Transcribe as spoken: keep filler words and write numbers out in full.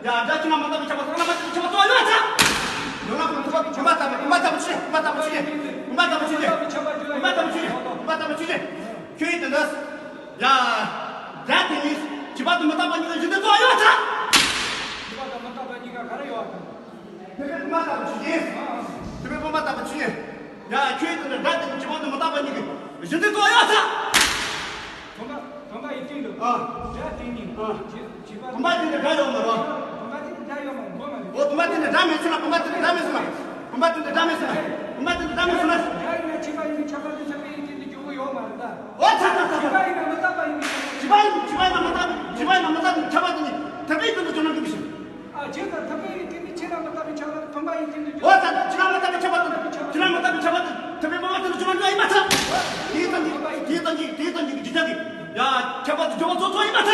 ཡ། དགྲ་བཅོམ་པ་མི་རྟག་པའི་ཁྱབ་པ་དང་བླ་མ་དེ་ཁྱབ་པ་གཙོ་བོ་ཡོད་ཚ། ཡོད་ན་ཁོང་ཁྱབ་པ་ཁྱབ་པ་ལྟ་བུ་ཁྱབ་པ་ལྟ་བུ་ཆི་ཁྱབ་པ་ལྟ་བུ་ཆི་ཁྱབ་པ་ལྟ་བུ་ཆི་ཁྱབ་པ་ལྟ་བུ་ཆི་ཁྱབ་པ་ལྟ་བུ་ཆི་ཁྱབ། ཁྱོད་ཡིན་དེ་འདྲ། ཡ། དགྲ་དེ་གཉིས་བྱིས་པ་དང་མི་རྟག་པ་གཉིས་ཀ་གཞི་འདི་གཙོ་བོ་ཡོད་ཚ། བྱིས་པ་དང་མི་རྟག་པ་གཉིས་ཀ་ག་རེ་ཡོད་ཚ། དེ་བས་བུམ་པ་ལྟ་བུ་ཆི་ཡིན། དེ་བས་བུམ་པ་ལྟ་བུ་ཆི་ཡིན། ཡ། ཁྱོད་ཡིན་དེ་འདྲ། དགྲ་དེ་གཉིས་བྱིས་པ་དང་མི་རྟག་པ་གཉིས་ཀ་གཞི་འདི་གཙོ་བོ་ཡོད་ཚ། བུམ་པ་བུམ་པ་ཡི་སྟེང་དུ། ཨ། དགྲ་དེ་གཉིས། ཨ། བྱིས་བྱིས་པ། བུམ་པ་དེ་ནི་དགྲ་ཡོད་མ་རེད། བུམ་པ་དེ་ནི་དགྲ་ཡོད་མ་རེད། མགོ་མ་རེད། འོ། བུམ་པ་དེ་ནི་དགྲ་མེད་ཟེར་ན། བུམ་པ་དེ་ནི་དགྲ་མེད་ཟེར་ན། བུམ་པ་དེ་ནི་དགྲ་མེད་ཟེར་ན། བུམ་པ་དེ་ནི་དགྲ་མེད་ཟེར་ན། དགྲ་ཡིན་ན་བྱིས་པ་ཡིན་ན་ཁྱབ་པ་དེ་ཁྱབ་པའི་ཡི་སྟེང་དུ་འགྱུར་གྱི་ཡོད་མ་རེད་ད། འོ་ཚ་ཚ་ཚ་ཚ། བྱིས་པ་ཡིན་ན་མི་རྟག་པ་ཡིན་ན། བྱིས་པ་ཡིན། བྱིས་པ་ཡིན་ན་མི་རྟག་བྱིས་པ་ཡིན་ན་མི་རྟག་པའི་ཁྱབ་པ་དེ་ནི་ཐུབ་པའི་སྟེང་དུ་འགྱུར་ན་འགྲིག་གི་ཞིག་ཨ། བྱས་ཙང་ཐུབ་པའི་ཡི་སྟེང་དུ་བྱས་ན་མི་རྟག་པའི་ཁྱབ་པ་བུམ་པ་ཡི་སྟེང་དུ་འགྱུར། འོ་ཚ། བྱས་ན་མི་རྟག་པའི་ཁྱབ་པ་དེ། བྱས་ན་མི་རྟག་པའི་ཁྱབ་པ་དེ་ཐུབ་པའི་བུམ་པ་དེ་ལ་འགྱུར་བ་འགྲོ་ཡིན་པ་ཚ། དེའི་སྟེང་གི་དེའི་སྟེང་གི་དེའི་སྟེང་གི་རྒྱུ་ཆ་གི། ཡ། ཁྱབ་པ་དེ་འགྱུར་བ་གཙོ་གཙོ་ཡིན་པ་